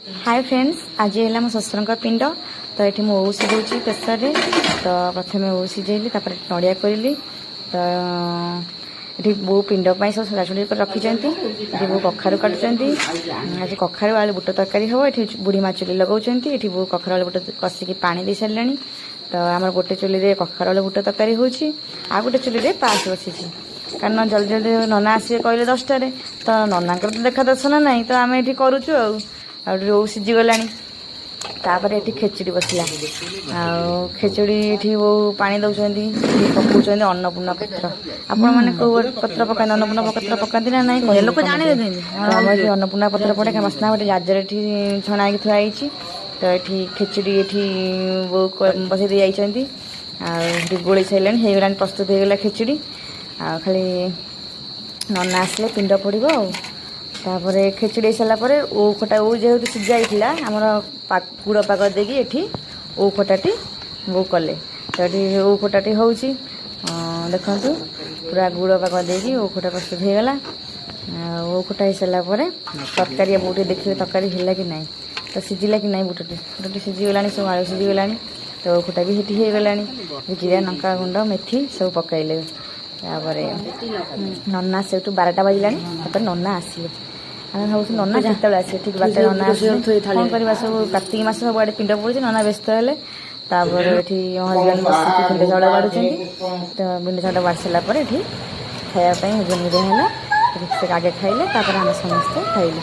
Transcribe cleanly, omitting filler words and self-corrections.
ହାଏ friends, ଆଜି ହେଲା ମୋ ଶ୍ୱଶୁରଙ୍କ ପିଣ୍ଡ। ତ ଏଠି ମୁଁ ଓଉ ସିଝାଉଛି ପ୍ରେସରରେ। ତ ପ୍ରଥମେ ଓଉ ସିଝେଇଲି, ତାପରେ ନଡ଼ିଆ କରିଲି। ତ ଏଠି ବୋଉ ପିଣ୍ଡ ପାଇଁ ସବୁ ସଜାସଜି କରି ରଖିଛନ୍ତି। ଏଠି ବୋଉ କଖାରୁ କାଟୁଛନ୍ତି। ଆଜି କଖାରୁ ଆଳୁ ବୁଟ ତରକାରୀ ହେବ। ଏଠି ବୁଢ଼ୀ ମା ଚୁଲି ଲଗାଉଛନ୍ତି। ଏଠି ବୋଉ କଖାରୁ ଆଳୁ ବୁଟ କଷିକି ପାଣି ଦେଇ ସାରିଲେଣି। ତ ଆମର ଗୋଟେ ଚୁଲିରେ କଖାରୁ ଆଳୁ ବୁଟ ତରକାରୀ ହେଉଛି, ଆଉ ଗୋଟେ ଚୁଲିରେ ପାସ୍ ବସିଛି। କାରଣ ଜଲ୍ଦି ଜଲ୍ଦି ନନା ଆସିବେ କହିଲେ 10ଟାରେ। ତ ନନାଙ୍କର ତ ଦେଖା ଦର୍ଶନ ନାହିଁ, ତ ଆମେ ଏଠି କରୁଛୁ। ଆଉ ଆଉ ଏଠି ଓଉ ସିଝିଗଲାଣି। ତାପରେ ଏଠି ଖେଚୁଡ଼ି ବସିଲା। ଆଉ ଖେଚୁଡ଼ି ଏଠି ବୋଉ ପାଣି ଦେଉଛନ୍ତି। ଏଠି ପକଉଛନ୍ତି ଅନ୍ନପୂର୍ଣ୍ଣା ପତ୍ର। ଆପଣମାନେ କୋଉ ପତ୍ର ପକାନ୍ତି? ଅନ୍ନପୂର୍ଣ୍ଣା ପତ୍ର ପକାନ୍ତି ନା ନାହିଁ କହିବେ। ଲୋକ ଜାଣିବେ କେମିତି? ତ ଆମର ଏଠି ଅନ୍ନପୂର୍ଣ୍ଣା ପତ୍ର ପଡ଼େ ବାସ୍ନା। ଗୋଟେ ଗାଜର ଏଠି ଛଣା ହେଇକି ଥୁଆ ହେଇଛି। ତ ଏଠି ଖେଚୁଡ଼ି ଏଠି ବୋଉ ବସେଇ ଦେଇ ଯାଇଛନ୍ତି। ଆଉ ଏଠି ଗୋଳେଇ ସାରିଲାଣି, ହେଇଗଲାଣି, ପ୍ରସ୍ତୁତ ହେଇଗଲା ଖେଚୁଡ଼ି। ଆଉ ଖାଲି ନନା ଆସିଲେ ପିଣ୍ଡ ପଡ଼ିବ। ଆଉ ତାପରେ ଖେଚୁଡ଼ି ହେଇସାରିଲା ପରେ ଓଉ ଖଟା, ଓଉ ଯେହେତୁ ସିଝା ହେଇଥିଲା ଆମର, ଗୁଡ଼ ପାଗ ଦେଇକି ଏଠି ଓଉ ଖଟାଟି ବୋଉ କଲେ। ତ ଏଠି ଓଉ ଖଟାଟି ହେଉଛି। ଦେଖନ୍ତୁ, ପୁରା ଗୁଡ଼ ପାଗ ଦେଇକି ଓଉ ଖଟା ପ୍ରସ୍ତୁତ ହେଇଗଲା। ଆଉ ଓଉ ଖଟା ହେଇସାରିଲା ପରେ ତରକାରୀ ବୋଉ ଟିକେ ଦେଖିଲେ ତରକାରୀ ହେଲା କି ନାହିଁ, ତ ସିଝିଲା କି ନାହିଁ। ବୁଟଟି ବୁଟଟି ସିଝିଗଲାଣି, ସବୁ ଆଳୁ ସିଝିଗଲାଣି। ତ ଓଉ ଖଟା ବି ସେଠି ହେଇଗଲାଣି। ଜିରା, ଲଙ୍କା ଗୁଣ୍ଡ, ମେଥି ସବୁ ପକାଇଲେ। ତାପରେ ନନା ସେଇଠୁ 12ଟା ବାଜିଲାଣି। ତାପରେ ନନା ଆସିଲେ। ଆମେ ଭାବୁଛୁ ନନା କେତେବେଳେ ଆସିବେ। ଠିକ୍ 12ଟା ନନା ଆସିଲେ। କ'ଣ କରିବା, ସବୁ କାର୍ତ୍ତିକ ମାସ, ସବୁଆଡ଼େ ପିଣ୍ଡ ପଡୁଛି, ନନା ବ୍ୟସ୍ତ ହେଲେ। ତାପରେ ଏଠି ମୋ ହଜବେଣ୍ଡ ବସିକି ପିଣ୍ଡ ଚାଉଳ ବାଢୁଛନ୍ତି। ତ ପିଣ୍ଡ ଚାଉଳ ବାଢ଼ି ସାରିଲା ପରେ ଏଠି ଖାଇବା ପାଇଁ ହଜବେଣ୍ଡ ଦିଆ ହେଲା। ସେ ଆଗେ ଖାଇଲେ, ତାପରେ ଆମେ ସମସ୍ତେ ଖାଇଲୁ।